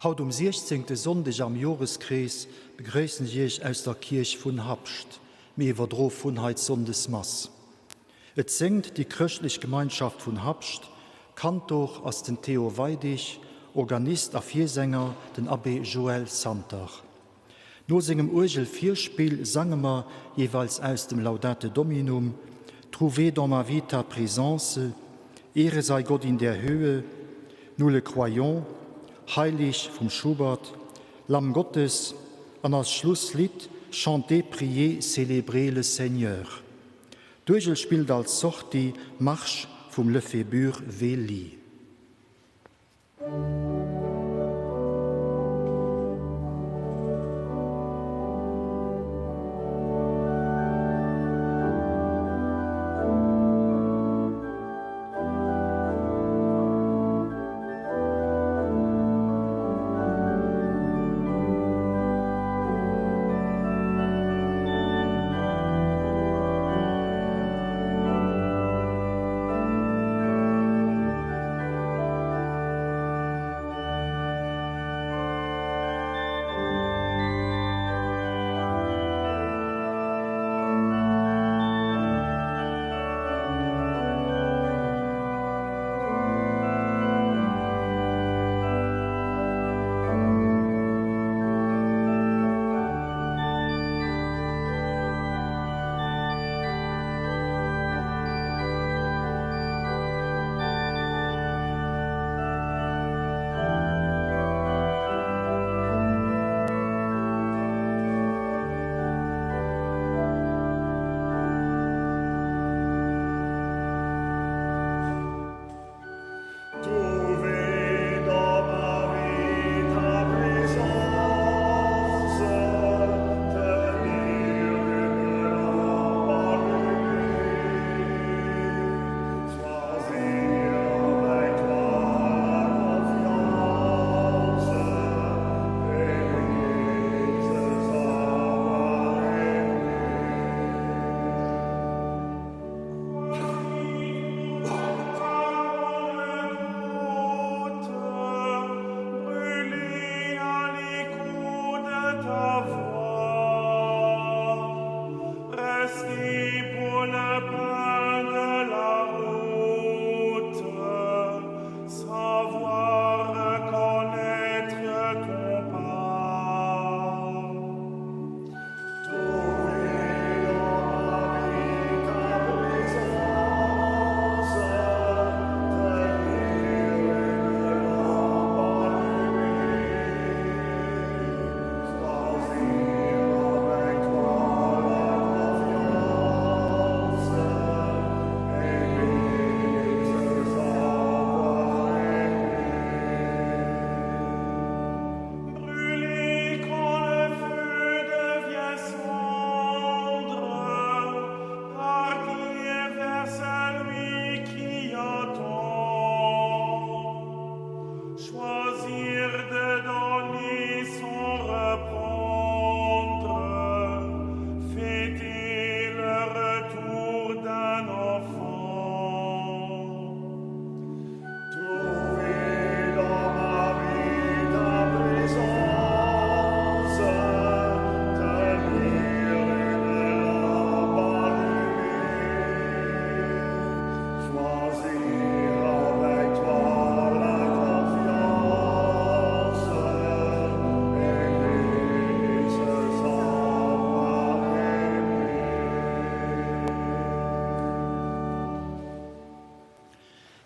Haut um siechzéngte Sonndeg am Joreskrees begréissen ech Iech aus der Kierch vun Habscht. Mir iwwerdroe vun hei d'Sonndesmass. Et séngt déi Chrëschtlech Gemeinschaft vun Habscht, Kantor ass den Theo Weidig, Organist a Virsänger den Abbé Joël Santer. No sengem Uergelvirspill sange mer jeeweils aus dem Laudate Dominum, Trouvez dans ma vie ta présence, Ehre sei Gott in der Höhe, Nous le croyons, Heilig vum Schubert, Lamm Gottes an als Schlusslidd Chantez, priez, célébrez le Seigneur. D'Uergel spillt als Sortie Marsch vum Lefébure Wely.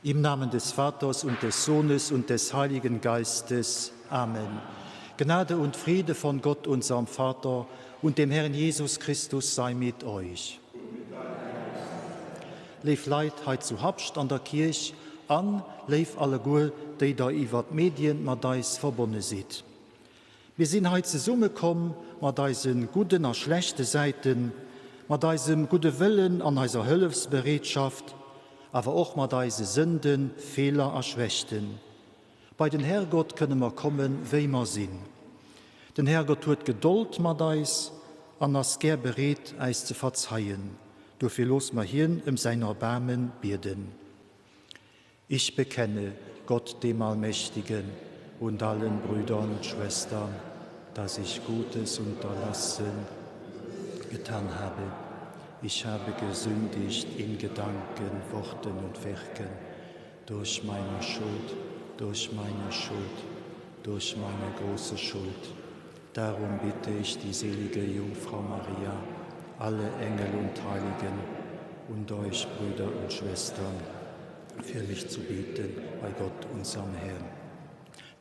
Im Namen des Vaters und des Sohnes und des Heiligen Geistes. Amen. Gnade und Friede von Gott, unserem Vater und dem Herrn Jesus Christus sei mit euch. Léif Leit hei zu Habscht an der Kierch an léif alleguer, déi der iwwer d'Medien mat eis verbonne sidd. Mir sinn hei zesumme komm mat eise gudden a schlechte Säiten, mat eisem gudde Wëllen an eiser Hëllefsbereetschaft, awer och mat eise Sënden, Feeler a Schwächten. Bei den Herrgott kënne mer kommen, wéi mer sinn. Den Herrgott huet Gedold mat eis an ass gär bereet, äis ze verzeien. Dofir looss mer hien ëm säin Erbaarme bieden. Ich bekenne Gott, dem Allmächtigen. und allen Brüdern und Schwestern, dass ich Gutes unterlassen getan habe. Ich habe gesündigt in Gedanken, Worten und Werken, durch meine Schuld, durch meine Schuld, durch meine große Schuld. Darum bitte ich die selige Jungfrau Maria, alle Engel und Heiligen und euch, Brüder und Schwestern, für mich zu beten bei Gott, unserem Herrn.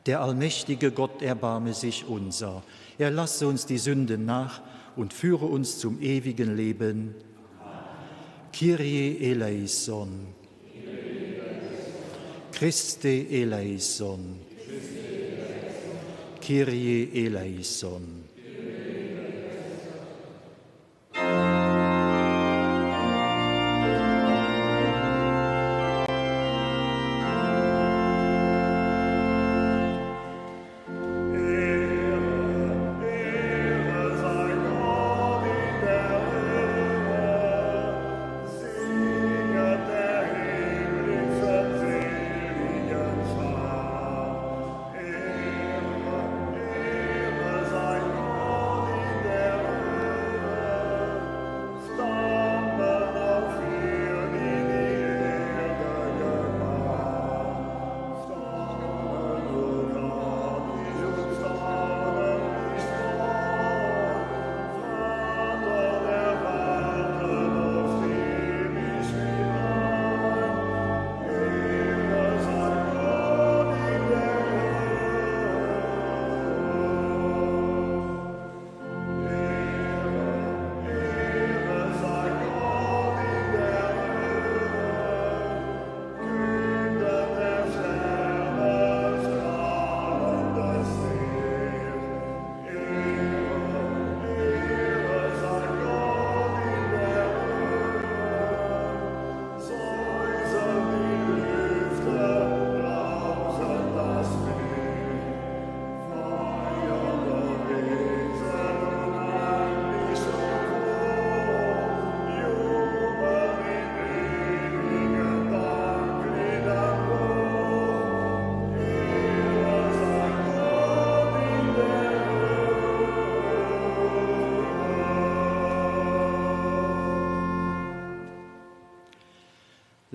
Der allmächtige Gott erbarme sich unser. Er lasse uns die Sünden nach und führe uns zum ewigen Leben. Kyrie eleison. Christe eleison. Kyrie eleison.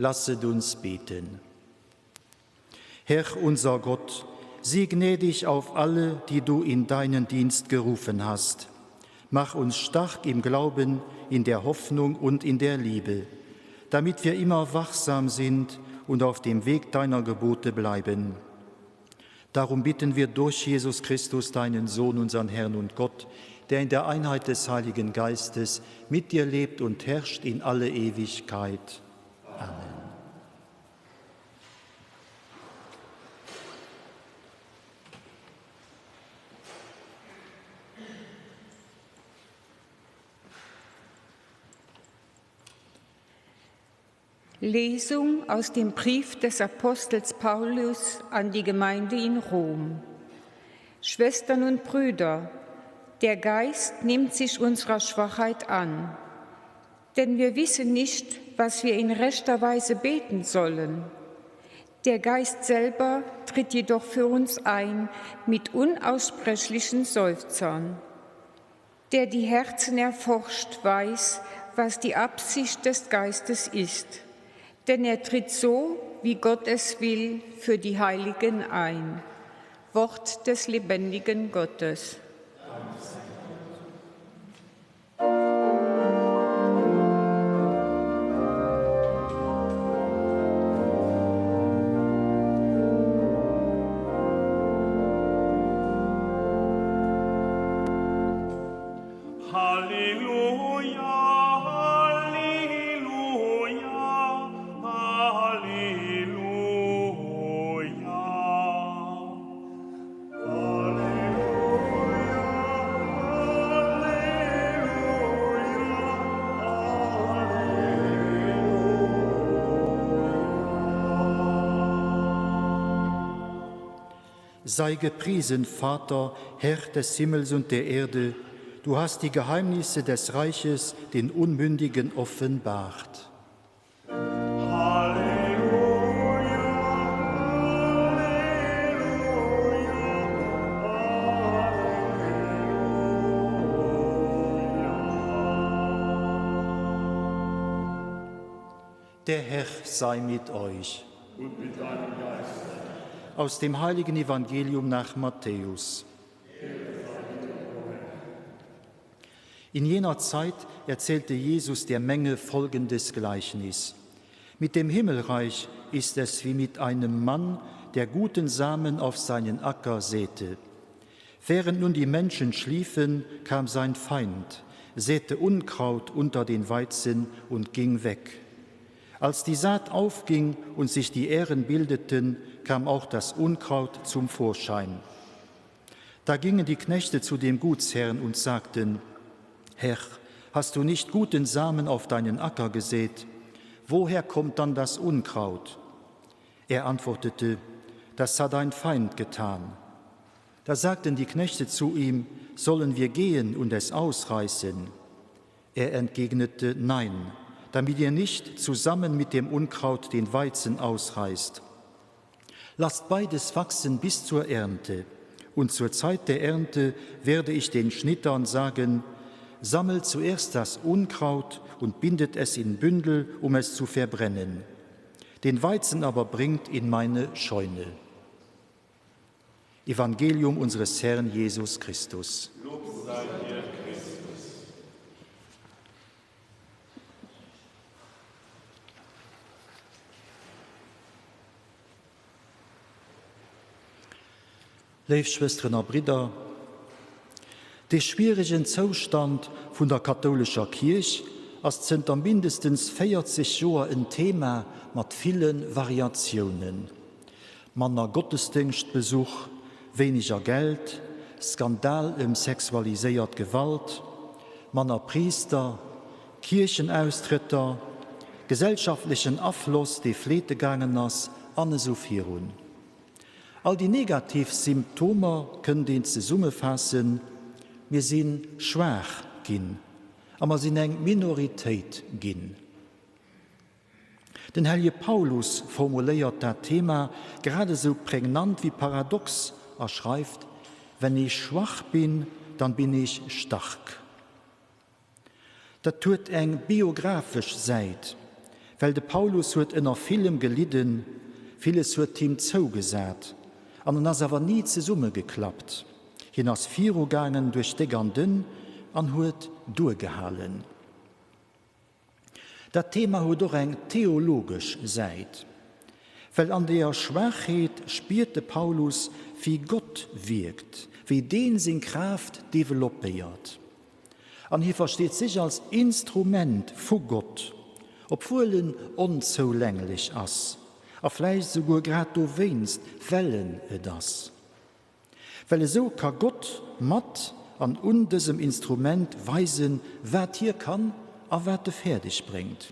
Lasset uns beten. Herr unser Gott, sieh gnädig auf alle, die du in deinen Dienst gerufen hast. Mach uns stark im Glauben, in der Hoffnung und in der Liebe, damit wir immer wachsam sind und auf dem Weg deiner Gebote bleiben. Darum bitten wir durch Jesus Christus, deinen Sohn, unseren Herrn und Gott, der in der Einheit des Heiligen Geistes mit dir lebt und herrscht in alle Ewigkeit. Amen. Lesung aus dem Brief des Apostels Paulus an die Gemeinde in Rom. Schwestern und Brüder, der Geist nimmt sich unserer Schwachheit an, denn wir wissen nicht, was wir in rechter Weise beten sollen. Der Geist selber tritt jedoch für uns ein mit unaussprechlichen Seufzern. Der die Herzen erforscht, weiß, was die Absicht des Geistes ist, denn er tritt so, wie Gott es will, für die Heiligen ein. Wort des lebendigen Gottes. Amen. Sei gepriesen, Vater, Herr des Himmels und der Erde, du hast die Geheimnisse des Reiches den Unmündigen offenbart. Halleluja, Halleluja, Halleluja. Der Herr sei mit euch. Und mit deinem Geist. Aus dem heiligen Evangelium nach Matthäus. In jener Zeit erzählte Jesus der Menge folgendes Gleichnis. Mit dem Himmelreich ist es wie mit einem Mann, der guten Samen auf seinen Acker säte. Während nun die Menschen schliefen, kam sein Feind, säte Unkraut unter den Weizen und ging weg. Als die Saat aufging und sich die Ähren bildeten, kam auch das Unkraut zum Vorschein. Da gingen die Knechte zu dem Gutsherrn und sagten: Herr, hast du nicht guten Samen auf deinen Acker gesät? Woher kommt dann das Unkraut? Er antwortete: Das hat ein Feind getan. Da sagten die Knechte zu ihm: Sollen wir gehen und es ausreißen? Er entgegnete: Nein, damit ihr nicht zusammen mit dem Unkraut den Weizen ausreißt. Lasst beides wachsen bis zur Ernte. Und zur Zeit der Ernte werde ich den Schnittern sagen: Sammelt zuerst das Unkraut und bindet es in Bündel, um es zu verbrennen. Den Weizen aber bringt in meine Scheune. Evangelium unseres Herrn Jesus Christus. Lob sei dir, Christus. Léif Schwësteren a Bridder, dee schwieregen Zoustand vun der kathoulescher Kierch ass zënter mindestens 40 Joer en Thema mat ville Variatiounen. Manner Gottesdéngschtbesuch, wéineger Geld, Skandal ëm sexualiséiert Gewalt, manner Priister, Kierchenaustrëtter, gesellschaftlechen Afloss, dee fleete gaangen ass, an esou virun. All déi negativ Symptomer kënnt een zesummefaassen, Mir si schwaach ginn a mer sinn eng Minoritéit ginn. Den hellege Paulus formuléiert dat Thema grad esou prägnant wéi paradox a schreift, Wenn ich schwach bin, dann bin ich stark. Dat huet eng biographesch Säit, well de Paulus huet ënner villem gelidden, villes huet him zougesat an en ass awer ni zesummegeklappt. Hien ass virugaangen duerch déck an dënn an huet duergehalen. Dat Thema huet och eng theologesch Säit, well an deeër Schwaachheet spiert de Paulus, wéi Gott wierkt, wéi deen seng Kraaft developpéiert. An hie versteet sech als Instrument vu Gott, obwuel en onzoulänglech ass, a vläicht esouguer grad dowéinst, well en et ass. Well esou ka Gott mat an un dësem Instrument weisen, wat hie kann a wat e fäerdeg bréngt.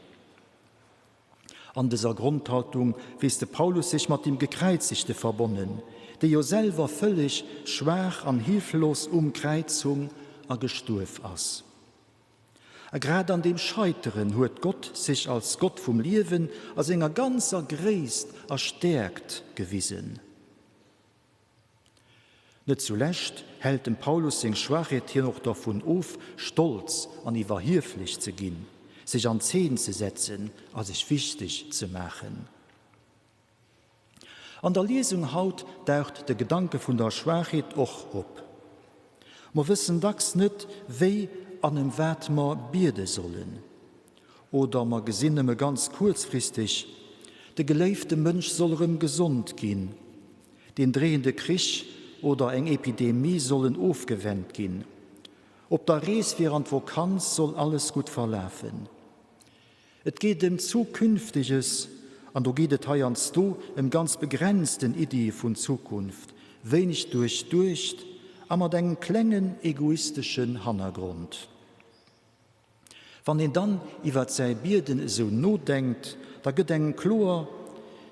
An dëser Grondhaltung weess de Paulus sech mat dem Gekräizegte verbonnen, dee jo selwer vëlleg schwaach an hilflos um Kräiz hung a gestuerf ass. A grad an deem Scheiteren huet Gott sech als Gott vum Liewen a senger ganzer Gréisst a Stäerkt gewisen. Net zulescht hält dem Paulus seng Schwaachheet hien och dervun of, stolz an iwwerhieflech ze ginn, sech an Zeen ze setzen a sech wichteg ze maachen. An der Liesung haut daucht de Gedanke vun der Schwaachheet och op. Mer wëssen dacks net, wéi an ëm wat mer biede sollen. Oder mer gesinn nëmme ganz kuerzfristeg, de geléifte Mënsch soll erëm gesond ginn, deen dreeënde Krich oder eng Epidemie sollen ofgewennt ginn, op der Rees fir an d'Vokanz soll alles gutt verlafen. Et geet ëm Zukünfteges, an do geet et heiansdo ëm ganz begrenzten Iddie vun Zukunft, wéineg duerchduecht a mat engem klengen egoisteschen Hannergrond. Wann een dann iwwert säi Bieden esou nodenkt, da gëtt engem kloer,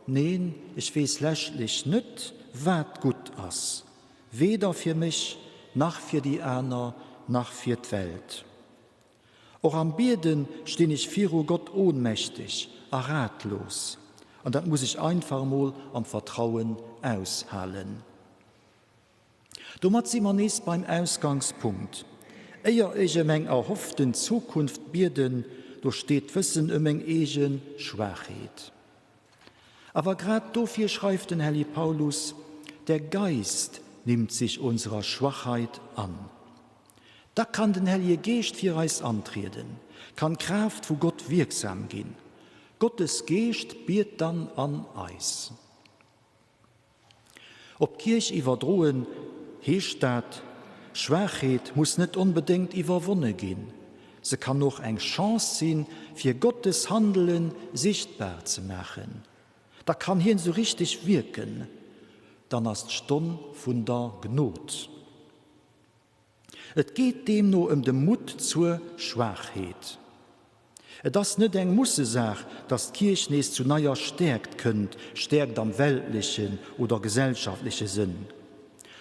Neen, ech weess leschtlech net, wat gutt ass, weder fir mech, nach fir déi aner, nach fir d'Welt. Och am Biede stinn ech viru Gott ohnmächteg a ratlos, an dat muss ech einfach emol am Vertrauen aushalen. Domat si mer nees beim Ausgangspunkt. Éier ech ëm eng erhofften Zukunft bieden, Do steet d'Wëssen ëm meng eege Schwaachheet. Awer grad dofir schreift den Hellige Paulus, Der Geist nimmt sich unserer Schwachheit an. Da kann den Hellige Geescht fir eis antrieden, kann d'Kraaft vu Gott wierksam ginn. Gottes Geescht biet dann an eis. Op d'Kierch iwwerdroen heescht dat, Schwaachheet muss net onbedéngt iwwerwonne ginn, se kann och eng Chance sinn, fir Gottes Handele sichtbar ze maachen. Da kann hien sou richteg wierken, dann ass d'Stonn vun der Gnod. Et geet deemno ëm de Mutt zur Schwaachheet. Et ass net eng Mussesaach, datt d'Kierch nees zu neier Stäerkt kënnt, Stäerkt am weltlechen oder gesellschaftleche Sënn.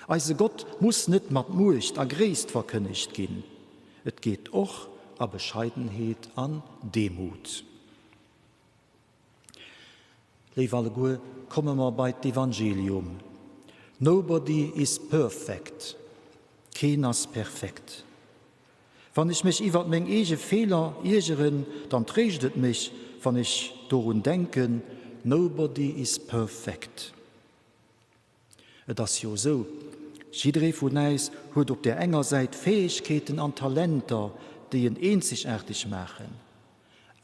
Eise Gott muss net mat Muecht a Gréisst verkënnegt ginn, et geet och a Bescheidenheet an Demut. Léif alleguer, komme mer bei d'Evangelium. Nobody is perfect, keen ass perfekt. Wann ech mech iwwert meng eege Feeler iergeren, dann tréischt et mech, wann ech dorun denken, Nobody is perfect. Et ass jo esou, jidderee vun äis huet op där enger Säit Fäegkeeten an Talenter, déi en eenzegaarteg maachen.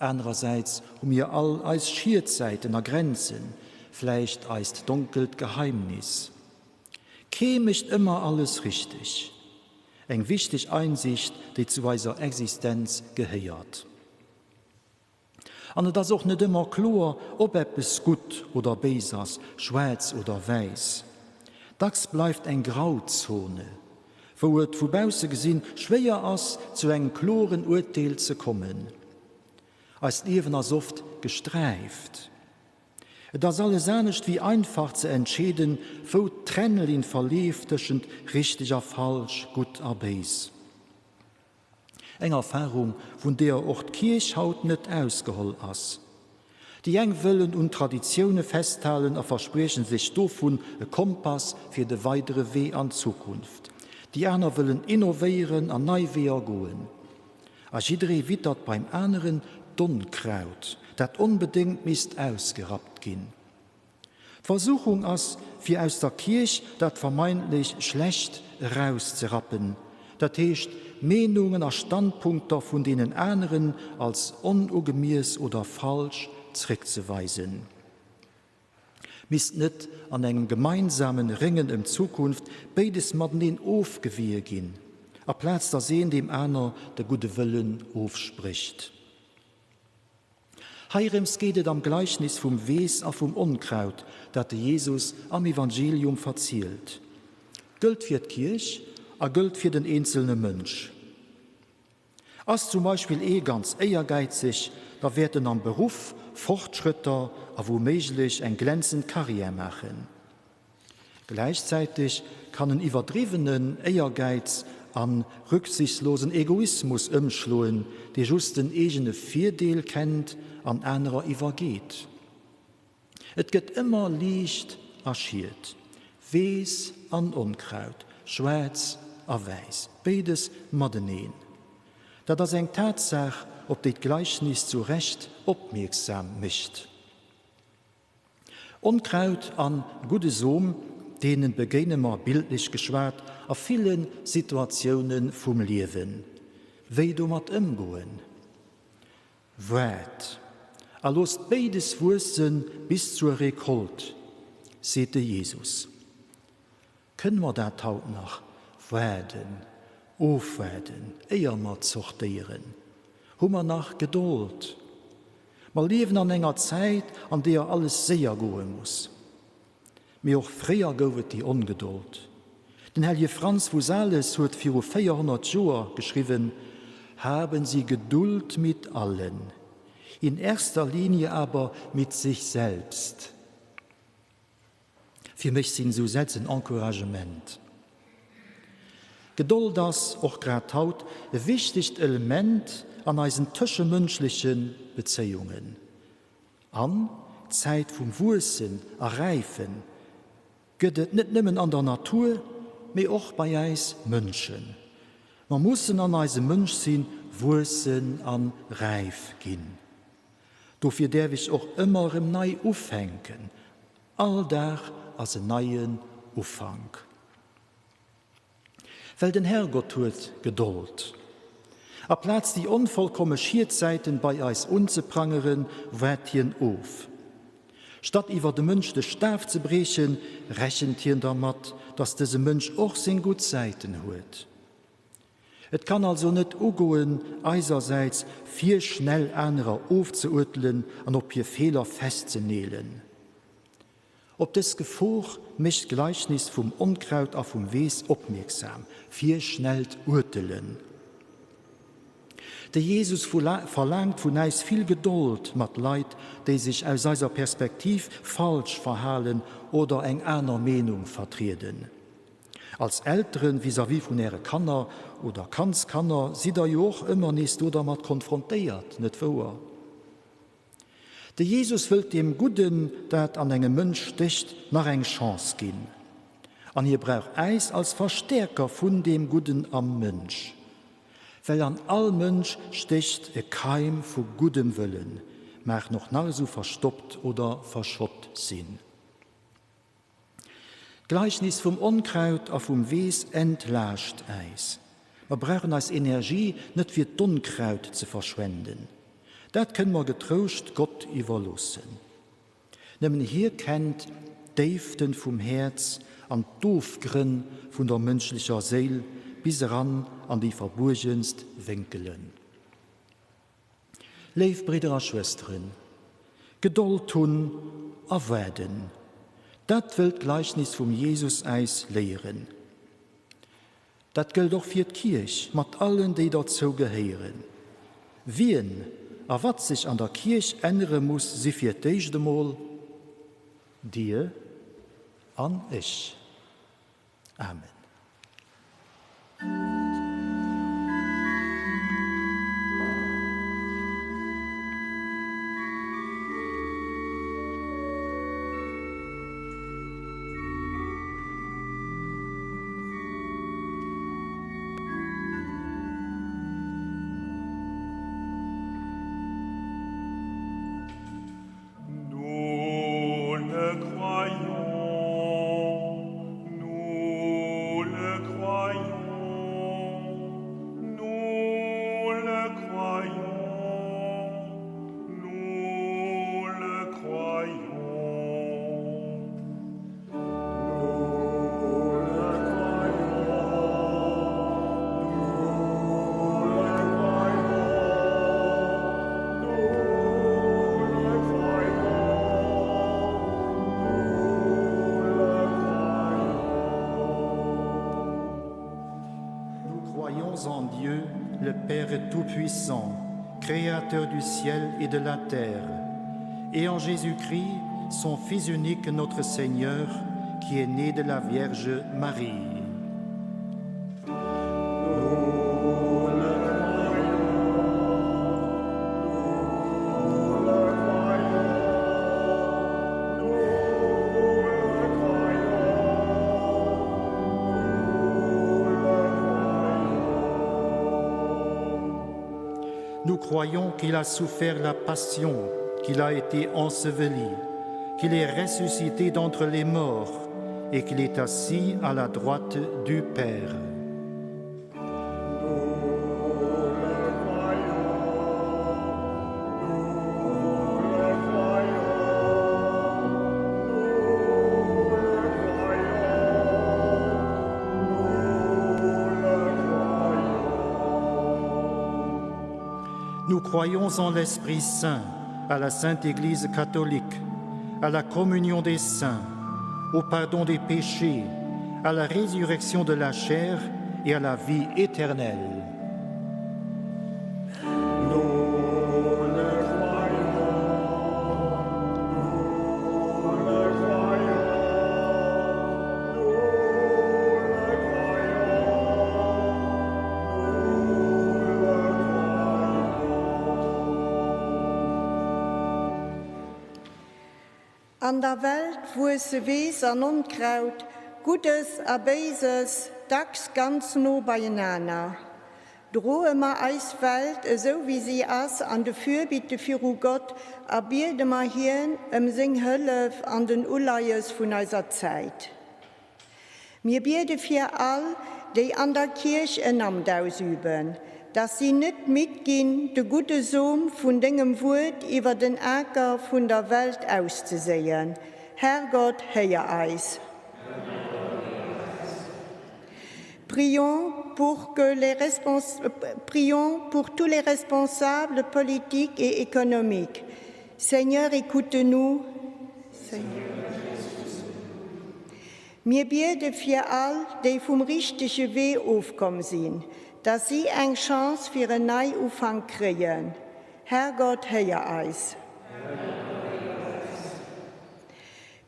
Anerersäits hu mir all eis Schietsäiten a Grenzen, vläicht eist donkelt Geheimnis. Kee mécht ëmmer alles richteg. Eng wichteg Einsicht, déi zu eiser Existenz gehéiert. An et ass och net ëmmer kloer, ob eppes gutt oder béis ass, schwaarz oder wäiss. Dacks bleift eng Grauzone, wou et vu bausse gesinn schwéier ass, zu engem kloren Urteel ze kommen. Eist Liewen ass oft gesträift. Et ass alles anescht wéi einfach ze entscheeden, wou d'Trennlinn verleeft tëschent richteg a falsch, gutt a béis. Eng Erfarung, vun deeër och d'Kierch haut net ausgeholl ass. Déi eng wëllen un Traditioune festhalen a verspriechen sech dovun e Kompass fir de weidere Wee an d'Zukunft. Déi aner wëllen innovéieren an nei Weeër goen. A jidderee wittert beim aneren d'Onkraut, dat onbedéngt misst ausgerappt ginn. D'Versuchung ass, fir aus der Kierch dat vermeintlech Schlecht erauszerappen, dat heescht Meenungen a Standpunkter vun deenen aneren als onugemiess oder falsch zréckzeweisen. Misst net an engem gemeinsamen Réngen ëm d'Zukunft béides mateneen ofgewië ginn, aplaz datt een deem aner de gudde Wëllen ofsprécht? Heirëms geet et am Gleichnis vum Weess a vum Onkraut, dat de Jesus am Evangelium verzielt. Gëllt fir d'Kierch a gëllt fir den eenzelne Mënsch. Ass zum Beispill ee ganz éiergäizeg, da wäert en am Beruff Fortschrëtter a wou méiglech eng glänzend Carrière maachen. Gläichzäiteg kann en iwwerdriwwenen Éiergäiz a rücksichtslosen Egoismus ëmschloen, dee just den eegene Virdeel kennt an anerer iwwergeet. Et gëtt ëmmer Liicht a Schiet, Weess an Onkraut, Schwaarz a Wäiss, béides mateneen. Dat ass eng Tatsaach, op déi d'Gleichnis zu Recht opmierksam mécht. Onkraut an gudde Som, deene begéine mer, bildlech geschwat, a ville Situatioune vum Liewen. Wéi domat ëmgoen? Waart a loosst béides wuesse bis zur Récolte, seet de Jesus. Kënne mer dat haut nach? Waarden, ofwaarden, éier mer zortéieren? Hu mer nach Gedold? Mer liewen an enger Zäit, an deeër alles séier goe muss. Mee och fréier gouf et déi Ongedold. Den hellje Franz vu Sales huet viru 400 Joer geschriwwen, Haben Sie Geduld mit allen, in erster Linie aber mit sich selbst. Fir mech sinn esou Sätz en Encouragement. Gedold ass, och grad haut, e wichtegt Element an eisen tëschemënschleche Bezéiungen. An d'Zäit vum Wuessen a Räifen gëtt et net nëmmen an der Natur, mee och bei äis Mënschen. Mer mussen an eisem Mënschsinn Wuessen an räif ginn. Dofir däerf ech och ëmmer erëm nei ufänken. All Dag ass en neien Ufank. Well den Herrgott huet Gedold. Aplaz déi onvollkomme Schietsäiten bei eis unzeprangeren, waart hien of. Statt iwwer de Mënsch de Staf ze briechen, rechent hien dermat, datt dëse Mënsch och seng gutt Säiten huet. Et kann also net ugoen, eisersäits virschnell anerer ofzeuertelen an op hir Feeler festzeneelen. Op dës Gefor mécht d'Gleichnis vum Onkraut a vum Weess opmierksam, virschnellt Urtelen. De Jesus verlaangt vun äis vill Gedold mat Leit, déi sech aus eiser Perspektiv falsch verhalen oder eng aner Meenung vertrieden. Als Elteren vis-à-vis vun äre Kanner oder Kandskanner sidd der jo och ëmmer nees do dermat konfrontéiert, net wouer? De Jesus wëllt deem Gudden, dat an engem Mënsch stécht, nach eng Chance ginn. An hie brauch äis als Verstäerker vun deem Gudden am Mënsch. Well an all Mënsch stécht e Keim vu guddem Wëllen, mag en och nach esou verstoppt oder verschott sinn. D'Gleichnis vum Onkraut a vum Weess entlaascht äis. Mer brauchen eis Energie net fir d'Onkraut ze verschwenden. Dat kënne mer getrouscht Gott iwwerloossen. Nëmmen hie kennt d'Déiften vum Häerz an d'Ofgrënn vun der mënschlecher Séil bis eran an déi verbuergenst Wénkelen. Léif Bridder a Schwësteren, Gedold hunn a waarden, dat wëllt d'Gleichnis vum Jesus äis léieren. Dat gëllt och fir d'Kierch mat allen, déi derzou gehéieren. Wien a wat sech an der Kierch ännere muss, si fir d'éischt emol Dir an ech. Amen. Nous le croyons, nous le croyons, nous le croyons, nous le croyons. Nous le croyons, nous le croyons, nous le croyons, nous le croyons. Nous croyons en Dieu, le Père Tout-Puissant, Créateur du ciel et de la terre, et en Jésus-Christ, son Fils unique, notre Seigneur, qui est né de la Vierge Marie. Nous croyons qu'il a souffert la passion, qu'il a été enseveli, qu'il est ressuscité d'entre les morts et qu'il est assis à la droite du Père. Nous croyons en l'Esprit Saint, à la Sainte Église catholique, à la communion des saints, au pardon des péchés, à la résurrection de la chair et à la vie éternelle. An der Welt wuesse Weess an Onkraut, Guddes a Béises, dacks ganz no beienaner. Droe mer eis Welt esou wéi si ass an de Fürbitte viru Gott a biede mer hien ëm seng Hëllef an den Uleies vun eiser Zäit. Mir biede fir all, déi an der Kierch en Amt ausüben, dass si net midd ginn, de gudde Som vun dengem Wuert iwwer den Aker vun der Welt auszeséien. Herrgott, héier eis. Prions pour que les prions pour tous les responsables politiques et économiques. Seigneur, écoute-nous. Seigneur. Mir biede fir all, déi vum richtege Wee ofkomm sinn, dass si eng Chance fir en Neiufank kréien. Herrgott, héier eis.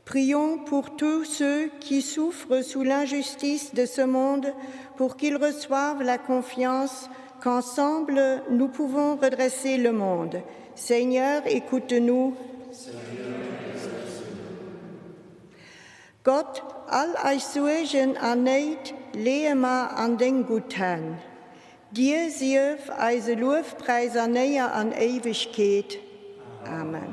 Prions pour tous ceux qui souffrent sous l'injustice de ce monde, pour qu'ils reçoivent la confiance qu'ensemble nous pouvons redresser le monde. Seigneur, écoute-nous. Gott, all eis Suergen an Néit leeë mer an deng gutt Hänn. Dir sief eise Luefpräis an Éier an Éiwegkeet. Amen.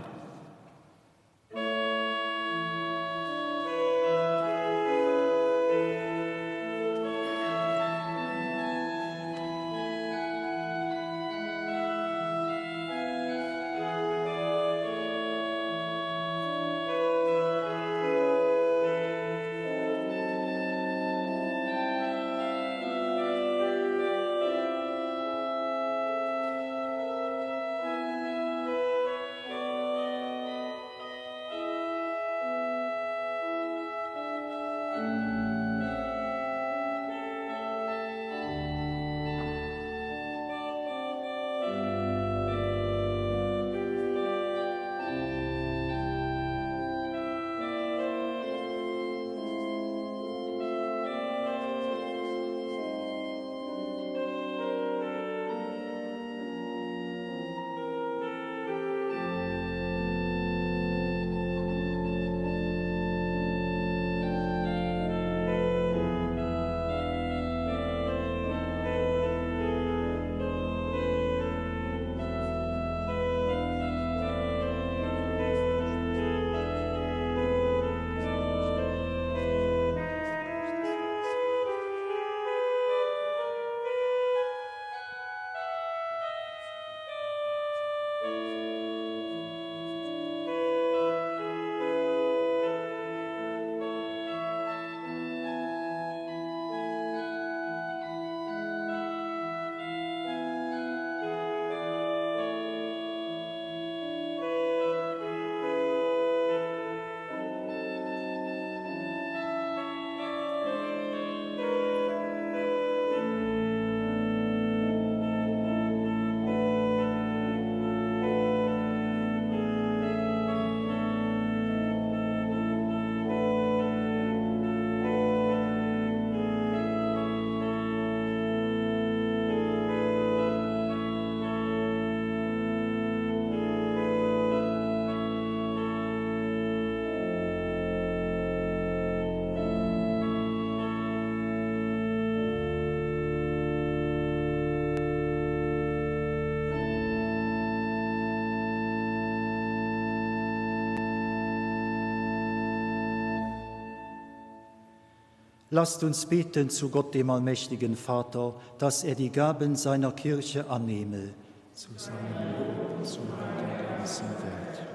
Lasst uns beten zu Gott, dem allmächtigen Vater, dass er die Gaben seiner Kirche annehme, zu seinem Lob, zu der ganzen Welt.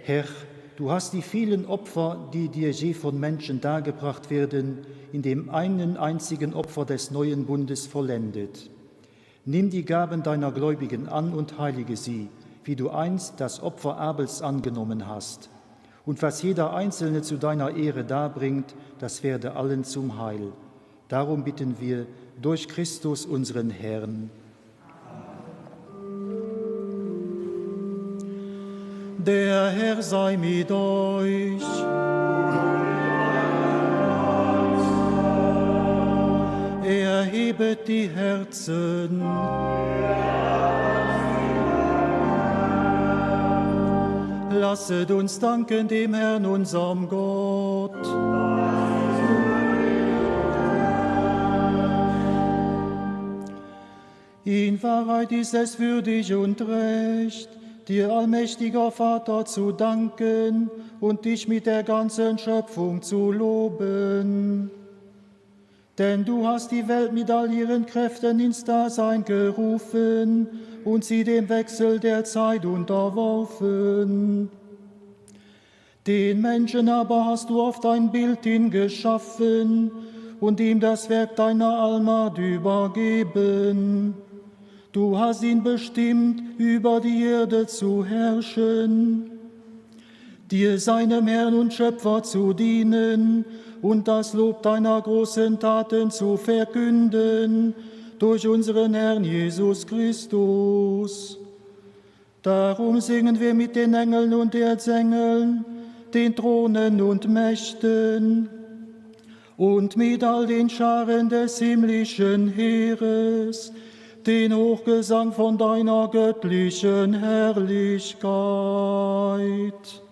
Herr, du hast die vielen Opfer, die dir je von Menschen dargebracht werden, in dem einen einzigen Opfer des neuen Bundes vollendet. Nimm die Gaben deiner Gläubigen an und heilige sie, wie du einst das Opfer Abels angenommen hast. Und was jeder Einzelne zu deiner Ehre darbringt, das werde allen zum Heil. Darum bitten wir durch Christus unseren Herrn. Der Herr sei mit euch. Erhebet die Herzen. Lasset uns danken dem Herrn unserem Gott. In Wahrheit ist es würdig und recht, dir allmächtiger Vater zu danken und dich mit der ganzen Schöpfung zu loben. Denn du hast die Welt mit all ihren Kräften ins Dasein gerufen und sie dem Wechsel der Zeit unterworfen. Den Menschen aber hast du auf dein Bild hingeschaffen und ihm das Werk deiner Allmacht übergeben. Du hast ihn bestimmt, über die Erde zu herrschen, dir seinem Herrn und Schöpfer zu dienen und das Lob deiner großen Taten zu verkünden durch unseren Herrn Jesus Christus. Darum singen wir mit den Engeln und Erzengeln, den Thronen und Mächten und mit all den Scharen des himmlischen Heeres, den Hochgesang von deiner göttlichen Herrlichkeit.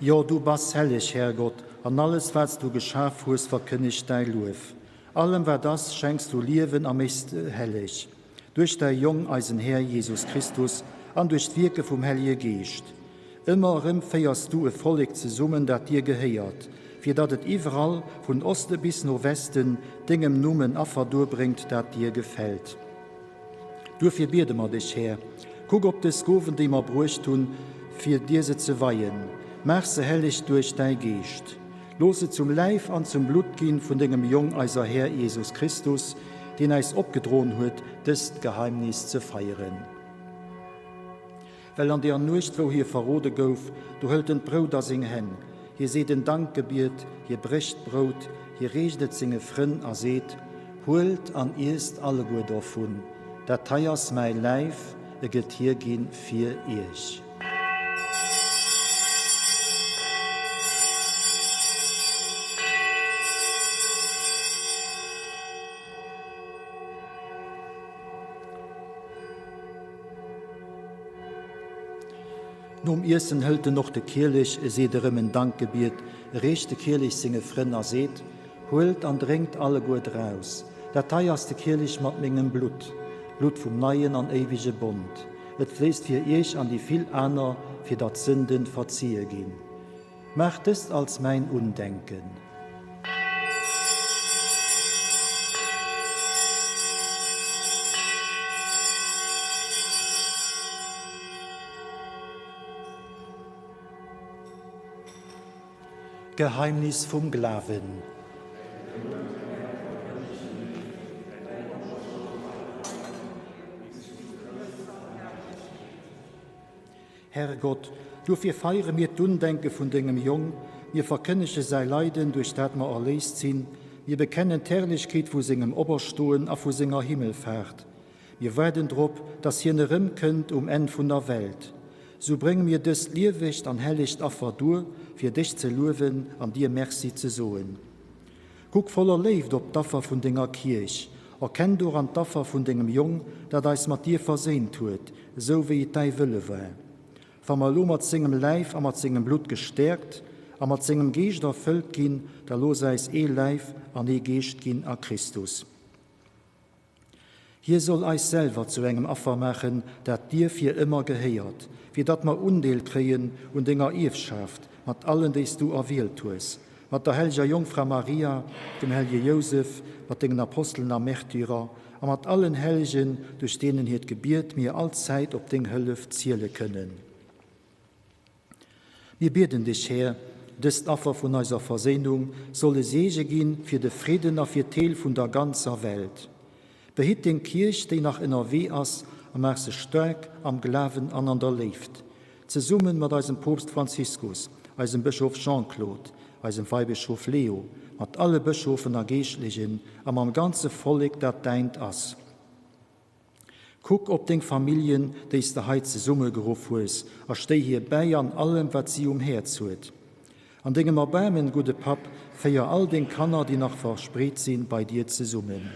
Jo, du bass helleg, Härgott, an alles, wat s du geschaf hues, verkënnegt däi Luef. Allem, wat ass, schenks du Liewen a méchs helleg. Duerch däi Jong, eisen Här Jesus Christus, an duerch d'Wierke vum Hellege Geescht. Ëmmer erëm féiers du e Vollek zesummen, dat dir gehéiert, fir datt et iwwerall, vun Oste bis no Westen, dengem Numm en Affer duerbréngt, dat dir gefält. Duerfir biede mer dech, Här, kuck op dës Gowen, déi mer bruecht hunn, fir dir se ze weien. Maach se helleg duerch däi Geescht. Looss se zum Läif an zum Blutt ginn vun dengem Jong, eiser Här Jesus Christus, deen äis opgedroen huet, dëst Geheimnis ze feieren. Well an deer Nuecht, wou hie verrode gouf, do hëlt en d'Brout a seng Hänn, hie seet en Dankgebiet, hie brécht d'Brout, hie reecht et senge Frënn a seet, Huelt an iesst alleguer dovun, dat hei ass mäi Läif, e gëtt hierginn fir iech. Nom Iessen hëlt en och de Kielech, e seet erëm en Dankgebiet, e reecht de Kielech senge Frënn a seet, Huelt an drénkt alleguer draus, dat hei ass de Kielech mat mengem Blutt, d'Blutt vum neien an éiwege Bond. Et fléisst fir iech an déi vill aner, fir datt d'Sënde verzie ginn. Maacht dëst als mäin Undenken. Geheimnis vum Glawen. Herrgott, dofir feiere mir d'Undenke vun dengem Jong, mir verkënnege säi Leiden, duerch dat mer erléist sinn, mir bekennen d'Herrlechkeet vu sengem Operstoen a vu senger Himmelfaart. Mir waarden drop, dass hien erëmkënnt um Enn vun der Welt. Sou brénge mir dëst liewegt an hellegt Affer duer, fir dech ze luewen an dir Merci ze soen. Kuck voller Léift op d'Affer vun denger Kierch. Erkenn doran d'Affer vun dengem Jong, dat eis mat dir verséint huet, esou wéi et däi Wëlle war. Wa mer elo mat sengem Läif a mat sengem Blutt gestäerkt a mat sengem Geescht erfëllt ginn, da looss äis ee Läif an ee Geescht ginn a Christus. Hie soll eis selwer zu engem Affer maachen, dat dir fir ëmmer gehéiert, fir datt mer Undeel kréien un denger Ierfschaft mat allen, déi s du erwielt hues, mat der helleger Jongfra Maria, dem hellege Jousef, mat dengen Apostelen a Märtyrer a mat allen Hellegen, duerch deenen hiert Gebiet mir allzäit op deng Hëllef ziele kënnen. Mir bieden dech, Här, dëst Affer vun eiser Verséinung soll e Seege ginn fir de Fridden a fir d'Heel vun der ganzer Welt. Behitt deng Kierch, déi nach ënnerwee ass, a maach se staark am Glawen an an der Léift, zesumme mat eisem Poopst Franziskus, eisem Bëschof Jean-Claude, eisem Weibëschof Leo, mat alle Bëschofen a Geeschtlechen a mam ganze Vollek, dat däint ass. Kuck op deng Familljen, déi s de hei zesummegeruff hues, a stéi hir bäi an allem, wat si um Häerz huet. An dengem Erbaarmen, gudde Papp, féier all deng Kanner, déi nach verspreet sinn, bei dir zesummen.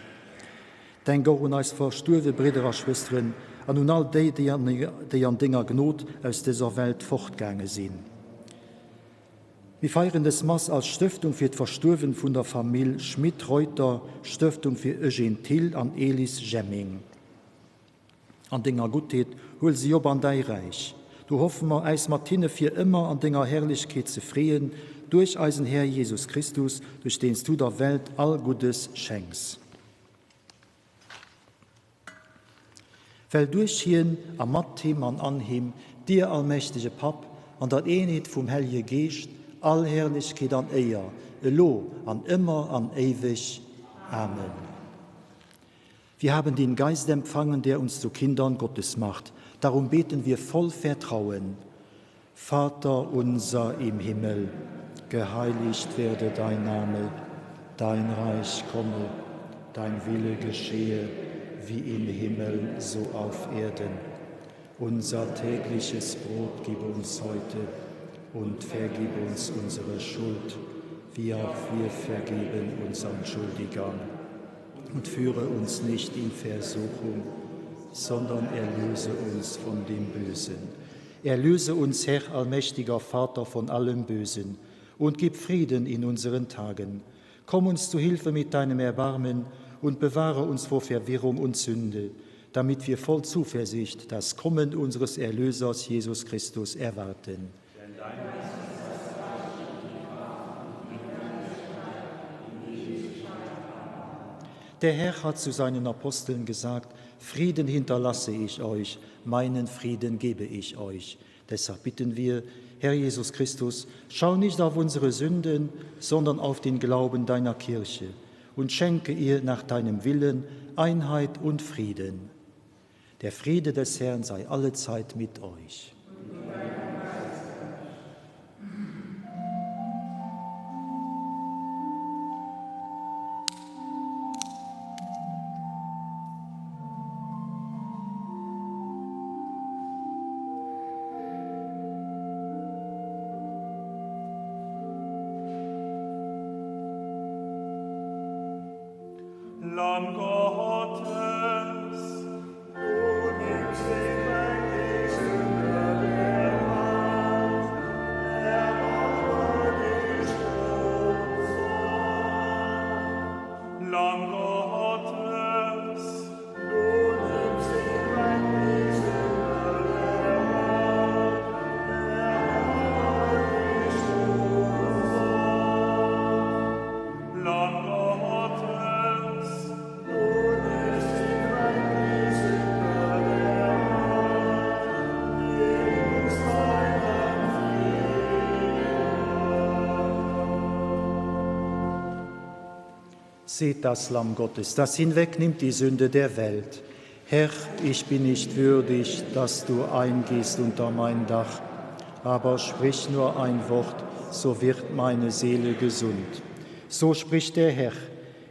Denk och un eis verstuerwe Bridder a Schwësteren an un all déi, déi an denger Gnod aus dëser Welt fortgaange sinn. Mir feieren dës Mass als Stëftung fir d'Verstuerwen vun der Famill Schmit-Reuter, Stëftung fir Eugène Thill an Elis Jemming. An denger Guttheet huel si op an däi Räich. Do hoffe mer, äis mat hinne fir ëmmer an denger Herrlechkeet ze freeën, duerch eisen Här Jesus Christus, duerch deen s du der Welt all Guddes schenks. Well duerch hien a mat him an an him dir, allmächtege Papp, an der Eenheet vum Hellege Geescht all Herrlechkeet an Éier, elo an ëmmer an éiweg. Amen. Wir haben den Geist empfangen, der uns zu Kindern Gottes macht. Darum beten wir voll Vertrauen. Vater unser im Himmel, geheiligt werde dein Name, dein Reich komme, dein Wille geschehe, wie im Himmel so auf Erden. Unser tägliches Brot gib uns heute und vergib uns unsere Schuld, wie auch wir vergeben unseren Schuldigern. Und führe uns nicht in Versuchung, sondern erlöse uns von dem Bösen. Erlöse uns, Herr allmächtiger Vater, von allem Bösen und gib Frieden in unseren Tagen. Komm uns zu Hilfe mit deinem Erbarmen und bewahre uns vor Verwirrung und Sünde, damit wir voll Zuversicht das Kommen unseres Erlösers Jesus Christus erwarten. Der Herr hat zu seinen Aposteln gesagt: Frieden hinterlasse ich euch, meinen Frieden gebe ich euch. Deshalb bitten wir, Herr Jesus Christus, schau nicht auf unsere Sünden, sondern auf den Glauben deiner Kirche und schenke ihr nach deinem Willen Einheit und Frieden. Der Friede des Herrn sei allezeit mit euch. Lamm Gottes, du nimmst hinweg die Sünde der Welt. Seht das Lamm Gottes, das hinwegnimmt die Sünde der Welt. Herr, ich bin nicht würdig, dass du eingehst unter mein Dach, aber sprich nur ein Wort, so wird meine Seele gesund. So spricht der Herr,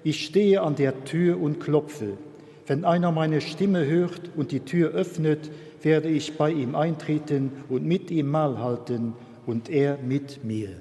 ich stehe an der Tür und klopfe. Wenn einer meine Stimme hört und die Tür öffnet, werde ich bei ihm eintreten und mit ihm Mahl halten und er mit mir.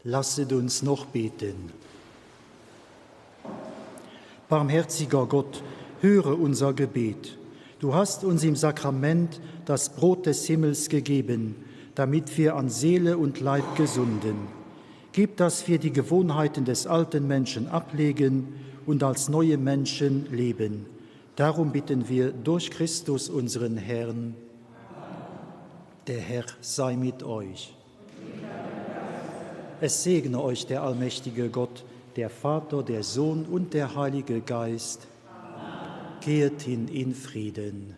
Lasset uns noch beten. Barmherziger Gott, höre unser Gebet. Du hast uns im Sakrament das Brot des Himmels gegeben, damit wir an Seele und Leib gesunden. Gib, dass wir die Gewohnheiten des alten Menschen ablegen und als neue Menschen leben. Darum bitten wir durch Christus unseren Herrn. Der Herr sei mit euch. Es segne euch der allmächtige Gott, der Vater, der Sohn und der Heilige Geist. Gehet hin in Frieden.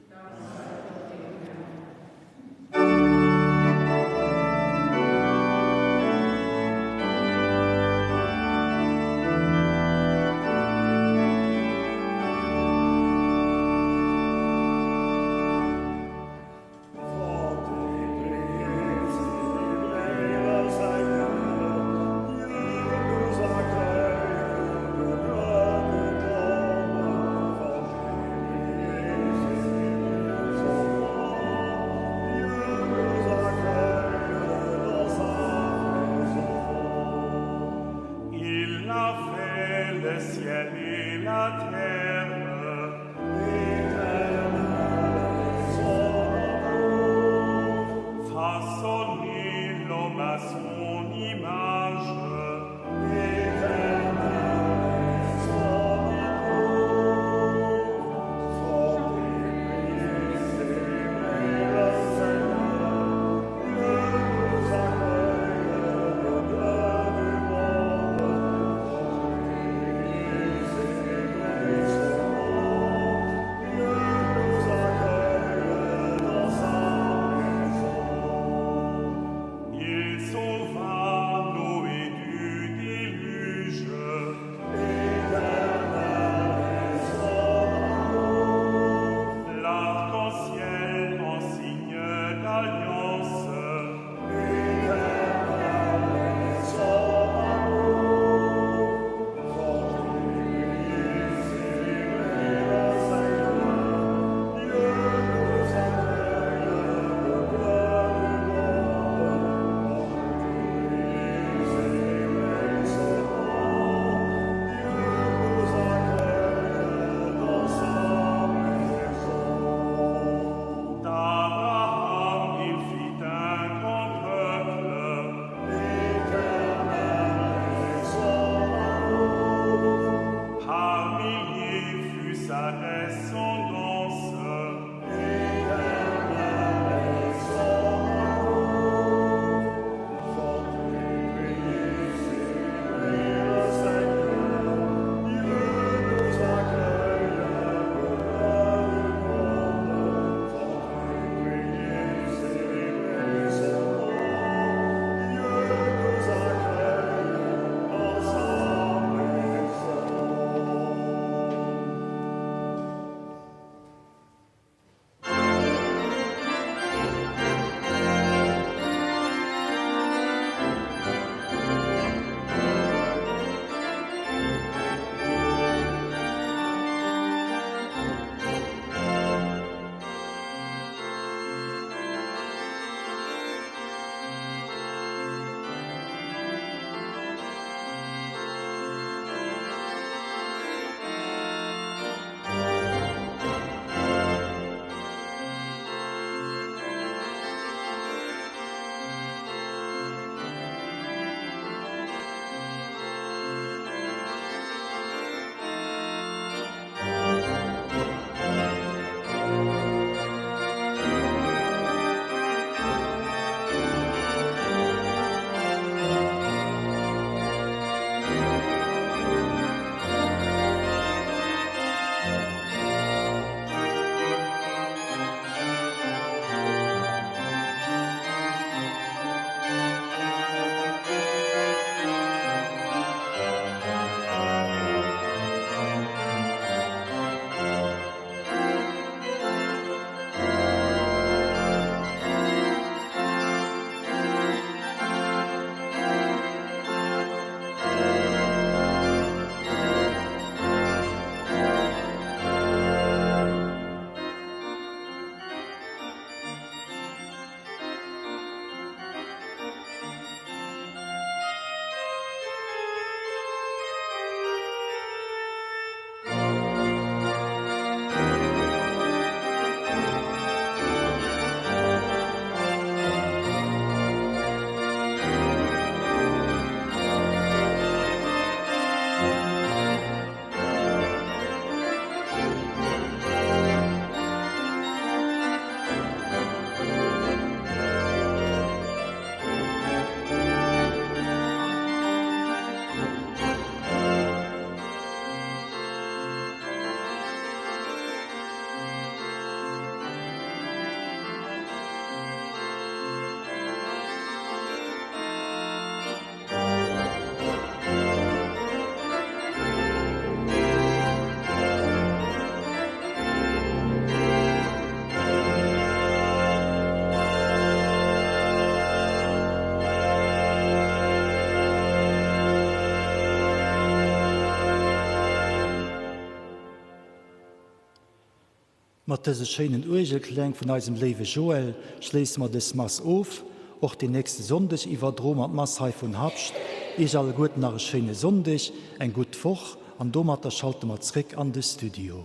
Mat dëse schéinen Uergelkläng vun eisem léiwe Joël schléisse mer dës Mass of. Och den nächste Sonndeg iwwerdroe mer d'Mass hei vun Habscht. Iech alleguerten nach e schéine Sonndeg, eng gutt Woch an domatter schalte mer zréck an de Studio.